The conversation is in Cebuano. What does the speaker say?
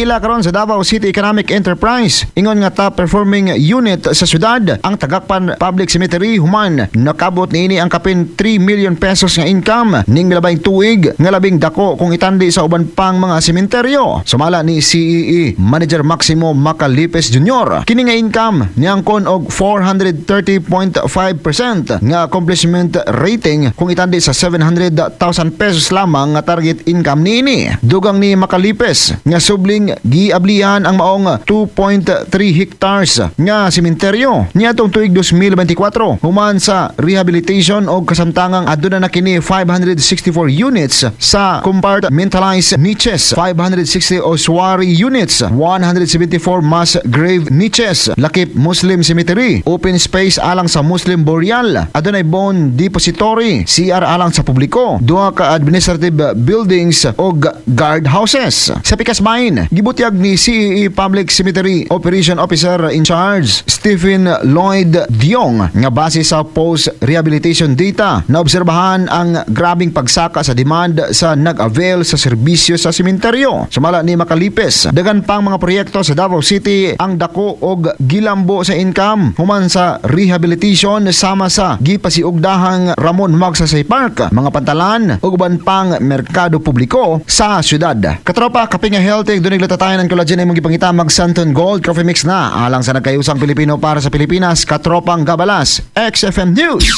Giila karon sa Davao City Economic Enterprise ingon nga top performing unit sa syudad ang Tagakpan Public Cemetery human nakabot niini ang kapin 3 million pesos nga income ning milabayng tuig nga labing dako kung itandi sa uban pang mga sementeryo. Sumala ni CEE Manager Maximo Macalipes Jr., kini nga income niangkon og 430.5% nga accomplishment rating kung itandi sa 700,000 pesos lamang nga target income niini. Dugang ni Macalipes nga subling giablihan ang maong 2.3 hectares nga sementeryo niadtong tuig 2024 human sa rehabilitation og kasamtangang aduna na kini 564 units sa compartmentalized niches, 560 ossuary units, 174 mass grave niches, lakip Muslim cemetery, open space alang sa Muslim burial, adunay bone depository, CR alang sa publiko, duha ka administrative buildings og guard houses. Sa pikas bahin, gibutyag ni CEE Public Cemetery Operation Officer in Charge Stephen Lloyd Diong nga base sa post-rehabilitation data, naobserbahan ang grabing pagsaka sa demand sa nag-avail sa serbisyo sa sementeryo. Sumala ni Macalipes, daghan pang mga proyekto sa Davao City ang dako og gilambo sa income human sa rehabilitation sama sa gipasiugdahang Ramon Magsaysay Park, mga pantalan ug uban pang merkado publiko sa syudad. Katropa, kape nga healthy, dunay glutathione and collagen ay mong gipangita, mag Santon Gold Coffee Mix na alang sa nagkayusang Pilipino para sa Pilipinas, katropang Gabalas, XFM News.